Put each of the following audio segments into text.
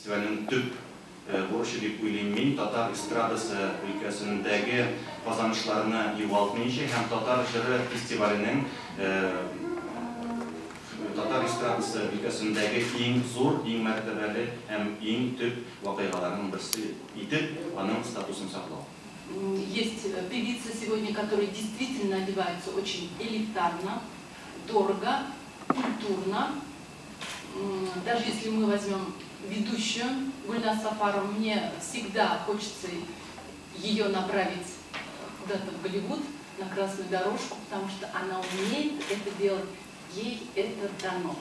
Фестивальнең төп бурычы дип уйлыйм мин, татар эстрадасы өлкәсендәге казанышларны югалтмыйча һәм Татар җыры фестиваленең татар эстрадасы өлкәсендәге иң зур, иң мәртәбәле һәм иң төп вакыйгаларның берсе итеп аның статусын саклау. Есть певицы сегодня, которые действительно одеваются очень элитарно, дорого, культурно. Даже если мы возьмем ведущую Гульназ Сафарову, мне всегда хочется ее направить куда-то в Голливуд, на красную дорожку, потому что она умеет это делать, ей это дано.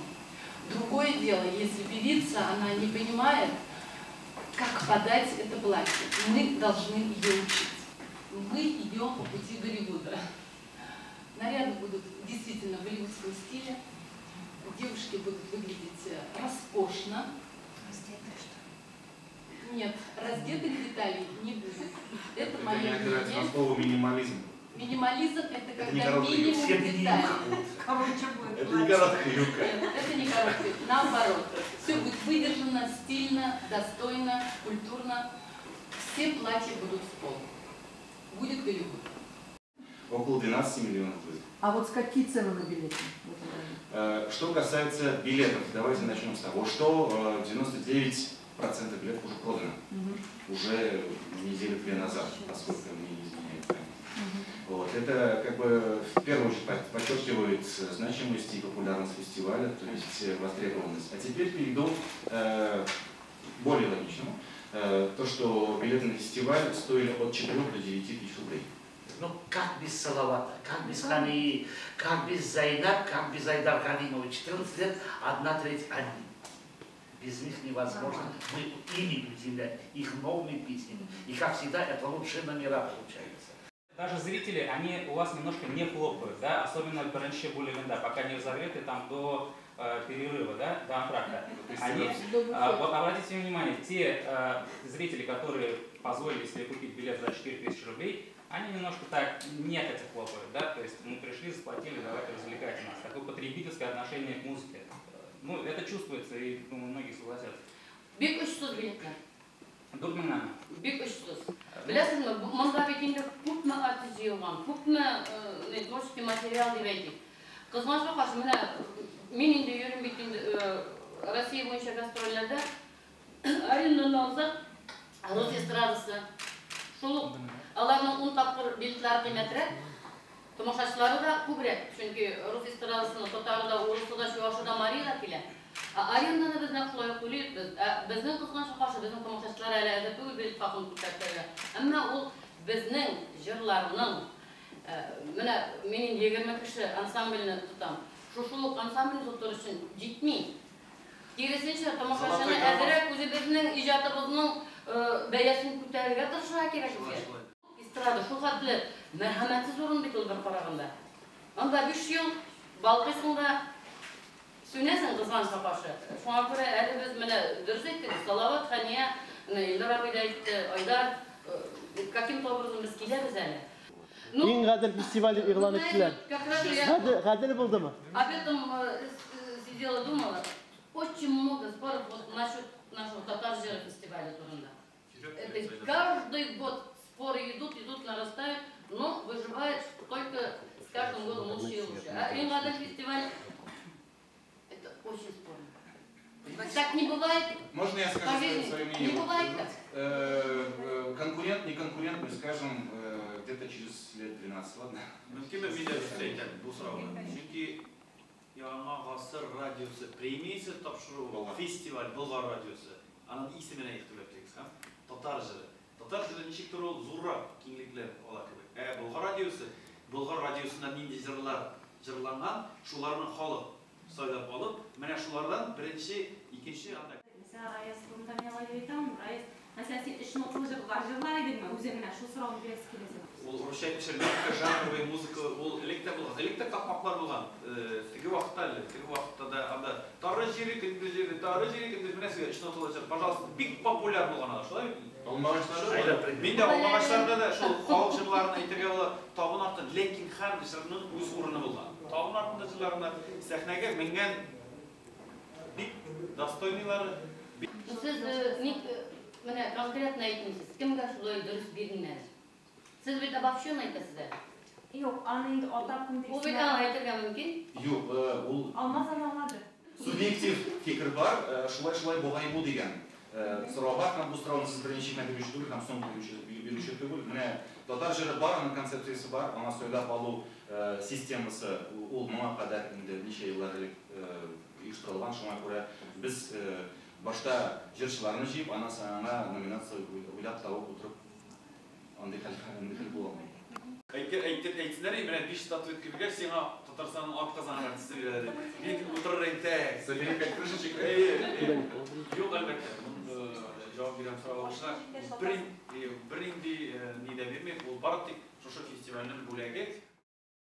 Другое дело, если певица, она не понимает, как подать это платье. Мы должны ее учить. Мы идем по пути Голливуда. Наряды будут действительно в голливудском стиле. Девушки будут выглядеть роскошно. Раздетые, что ли? Нет, раздетых деталей не будет. Это мое Это мнение. на слово минимализм. Минимализм – это Это не когда короткая минимум юбка. деталей. Короче, будет. Это не короткая юбка. Нет, это не короткая. Наоборот. Все будет выдержано, стильно, достойно, культурно. Все платья будут в пол. Будет Голливуд. Около 12 миллионов будет. А вот какие цены на билеты в этом году? Что касается билетов, давайте начнем с того, что 99% билетов уже продано. Уже неделю-две назад, поскольку мне не изменяет память. Вот. Это как бы в первую очередь подчеркивает значимость и популярность фестиваля, то есть востребованность. А теперь перейду к более логичному. То, что билеты на фестиваль стоили от 4 до 9 тысяч рублей. Ну, как без Салавата, как без Хании, как без Зайнаб, как без Айдар Галимова. 14 лет, 1/3 они. Без них невозможно. Мы ими удивляем, их новыми песнями. И, как всегда, это лучшие номера получаются. Даже зрители, они у вас немножко не хлопают, да, особенно беренче бүлегендә, пока не разогреты там до перерыва, да, до антракта. Они, вот обратите внимание, те зрители, которые позволили себе купить билет за 4000 рублей, они немножко так нехотя хлопают, да, то есть мы пришли, заплатили, давайте развлекайте нас. Такое потребительское отношение к музыке. Ну, это чувствуется, и, думаю, многие согласятся. Бик очсыз билетлар. Дурминами. Бик очсыз. Беләсезме, монда бит инде күпме артист җыелган, күпме творческий материал дип әйтик. Кызганычка каршы, менә мин инде йөрим бит инде Россия буенча гастрольләрдә. Аренаны алсак, рус эстрадасы. Шул ук аларның 10 тапкыр билетлары кыйммәтрәк, тамашачылары да күбрәк, чөнки рус эстрадасына татары да, урысы да, чуашы да, мари да килә. Ә аренданы без нәкъ шулай ук түлибез. Ә безнең кызганычка каршы, безнең тамашачылар әле әзер түгел билет хакын күтәртергә. Әмма ул безнең җырларның, менә мин инде 20 кеше ансамбльне тотам. Шушы ук ансамбльне тотыр өчен җитми. Киресенчә, тамашачыны әзерәк үзебезнең иҗатыбызның бәясен күтәрергә тырышырга кирәк безгә. Эстрада шул хәтле мәрхәмәтсез урын бит ул бер караганда. Анда 5 ел балкыйсың да сүнәсең кызганычка каршы. Шуңа күрә әле без менә дөрес әйттек, Салават, Хания, менә Илдар абый да әйтте, Айдар, каким-то образом без киләбез әле. Иң гадел фестиваль дип игълан иттеләр. Гадел булдымы? Об этом сидела, думала. Очень много споров вот насчет нашего Татар җыры фестиваля турында. Это каждый год споры идут, идут, нарастают, но выживает только с каждым годом лучше и лучше. А Иң гадел фестиваль это очень спорно. Так не бывает. Можно я скажу свое мнение? Не бывает так. Конкурент, не конкурент, мы скажем где-то через лет 12, ладно? Мөмкинме мин дә әйтәм бу сорауны. Чөнки Яңа гасыр радиосы премиясе тапшыру фестиваль Болгар радиосы. Аның исеменә игътибар итегез, һәм Татар җыры. Татар җыры ничек тор ул зуррак киңлекләр ала кебек. Ә Болгар радиосы, Болгар радиосында нинди җырлар җырланган, шуларны халык сайлап алып, менә шулардан беренче, икенче анда. Мәсәлән, Раяз турында мин алай дип әйтә алмыйм. Раяз, мәсәлән, син өч нотлы җырлар җырлар идеңме? Үзең менә шул сорауны бирәсе килә сиңа. Ул русча әйтмешә, легкая жанровая музыка, ул элек тә булган, элек тә такмаклар булган. Теге вакытта әле, теге вакытта да анда тары җире, көндез җире, тары җире, көндез, менә сезгә өч нотлы җыр, пожалуйста, бик популяр булган алар, шулай бит? Алмагачлар. Мин дә алмагачларда да шул халык җырларын әйтергә була, табын артында, ләкин һәр җырның үз урыны булган. Табын артында җырларына сәхнәгә менгән бик достойныйлары. Сез ник менә конкретно әйтмисез? Кемгә шулай дөрес бирмәде? Сез бит обобщенно әйтәсез әле. Юк, аны инде атап кем дип. Ул бит аңа әйтергә мөмкин. Юк, ул Алмаз аны аңлады. Субъектив фикер бар, шулай-шулай бугай бу дигән сорау бар, һәм бу сорауны сез беренче генә бирүче түгел, һәм соңгы бирүче түгел. Менә татар җыры бар, аның концепциясе бар, аңа сайлап алу системасы ул моңа кадәр инде ничә еллар элек оештырылган, шуңа күрә без башта җырчыларны җыеп, аннан соң аңа номинация уйлап табып утырып, андый хәл була алмый. Әйтсеннәр, менә 5 статуэтка биргәч, сиңа Татарстанның атказанган артисты бирәләр дип. Мин утырыр идем, тәк. Собери 5 крышечек. Юк, әлбәттә, җавап бирәм сорауга. Бер инде ни дә бирмим, ул бары тик шушы фестивальнең бүләге.